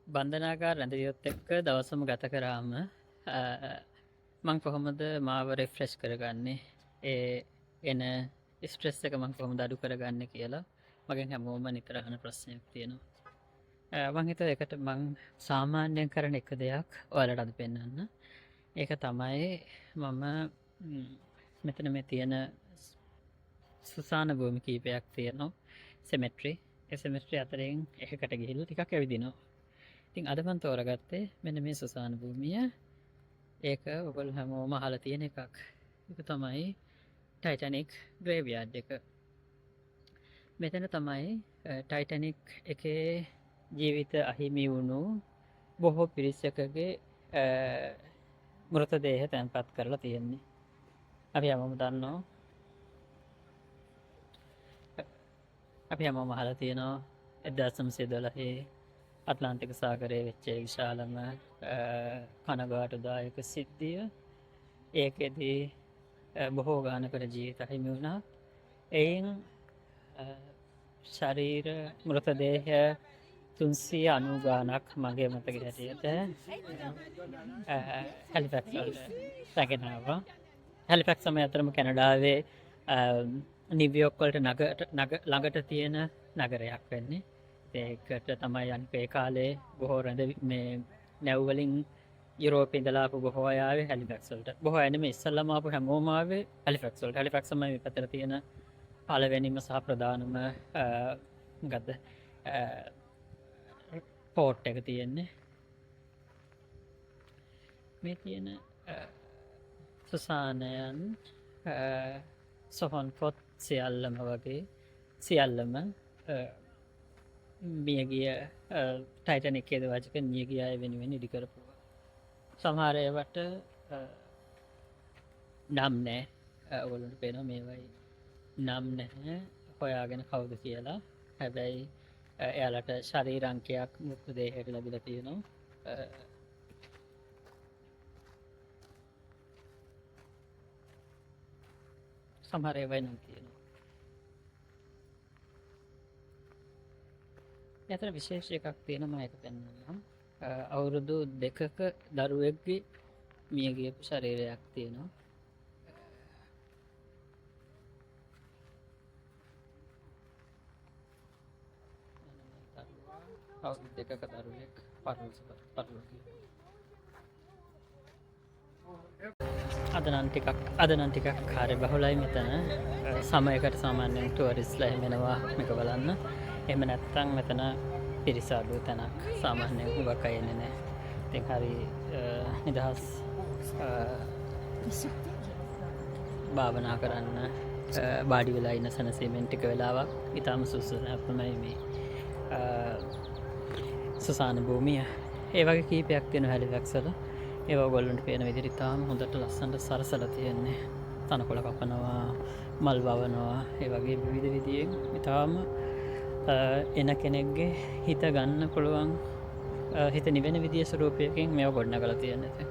බන්ධනාගාර රැඳවියොත් එක්ක දවසම ගත කරාම මං කොහොමද මාව රිෆ්‍රෙෂ් කරගන්නේ, ඒ එන ස්ට්‍රෙස් එක මං කොහොමද අඩු කරගන්නේ කියලා මගෙන් හැමෝම නිතර අහන ප්‍රශ්නයක් තියෙනවා. මං හිතුවා ඒකට මං සාමාන්‍යයෙන් කරන එක දෙයක් ඔයාලට අද පෙන්වන්න. ඒක තමයි මම මෙතන මේ තියෙන සුසාන භූමි කීපයක් තියෙනවා, සෙමෙට්‍රි. ඒ සෙමෙට්‍රි අතරින් එකකට ගිහිල්ලා ටිකක් ඇවිදිනවා. ඉතින් අද මං තෝරගත්තේ මෙන්න මේ සුසාන භූමිය. ඒක ඔයගොල්ලෝ හැමෝම අහලා තියෙන එකක්. ඒක තමයි ටයිටැනික් ග්‍රේව්යාඩ් එක. මෙතන තමයි ටයිටැනික් එකේ ජීවිත අහිමි වුණු බොහෝ පිරිසකගේ මෘතදේහ තැන්පත් කරලා තියෙන්නේ. අපි හැමෝම දන්නවා, අපි හැමෝම අහලා තියෙනවා 1912 ඇට්ලාන්ටික් සාගරයේ වෙච්ච ඒ විශාලම කනගාටුදායක සිද්ධිය. ඒකෙදී බොහෝ ගානකට ජීවිත අහිමි වුණා. එයින් ශරීර මෘතදේහ 390 ගානක් මගේ මතක හැටියට හැලිෆැක්ස් වලට රැගෙන ආවා. හැලිෆැක්ස් තමයි අතරම කැනඩාවේ නිව්යෝක් වලට ළඟට තියෙන නගරයක් වෙන්නේ. ඒකට තමයි අනික ඒ කාලේ බොහෝ රැඳ මේ නැව් වලින් යුරෝපේ ඉඳලා ආපු බොහෝ අය ආවේ හැලිෆැක්ස් වලට. බොහෝ අය නෙමෙයි, ඉස්සෙල්ලාම ආපු හැමෝම ආවේ හැලිෆැක්ස් වලට. හැලිෆැක්ස් තමයි මේ පැත්තට තියෙන පළවෙනිම සහ ප්‍රධානම මොකද්ද පෝට් එක තියෙන්නේ. මේ තියෙන සුසානයන් සොහොන් පොත් සියල්ලම වගේ සියල්ලම මියගිය ටයිටැනික් එකේ වාචක මියගිය අය වෙනුවෙන් ඉදි කරපුවා. සමහර ඒවාට නම් නෑ. ඔයගොල්ලන්ට පේනවා මේවයි නම් නැහැ හොයාගෙන කවුද කියලා. හැබැයි එයාලට ශරීර අංකයක් මෘතදේහයට ලැබිලා තියෙනවා. සමහර ඒවායි නම් තියෙනවා. ඒ අතර විශේෂ එකක් තියෙනවා, මම ඒක පෙන්වන්නම්. අවුරුදු 2ක දරුවෙක්ගේ මිය ගියපු ශරීරයක් තියෙනවා. අවුරුදු 2ක දරුවෙක් පරලෝක ගියා. අද නම් ටිකක් කාර්ය බහුලයි මෙතන. සමයකට සාමාන්‍යයෙන් ටුවරිස්ට්ලා එහෙම එනවා මේක බලන්න. එහෙම නැත්නම් මෙතන පිරිස අඩු තැනක්. සාමාන්‍යයෙන් හුඟක් අය එන්නේ නැහැ. ඉතින් හරි නිදහස් භාවනා කරන්න වාඩි වෙලා ඉන්න සැනසීමෙන් ටික වෙලාවක් ඉතාම සුසු තමයි මේ සුසාන භූමිය. ඒ වගේ කීපයක් තියෙනවා හැලිෆැක්ස් වල. ඒවා ඔයගොල්ලන්ට පේන විදිහට ඉතාම හොඳට ලස්සනට සරසලා තියෙන්නේ. තනකොළ කපනවා, මල් වවනවා, ඒ වගේ විවිධ විදියෙන් ඉතාම එන කෙනෙක්ගේ හිත ගන්න පුළුවන් හිත නිවෙන විදිය ස්වරූපයකින් මේවා ගොඩනගලා තියෙන්නේ. ඉතින්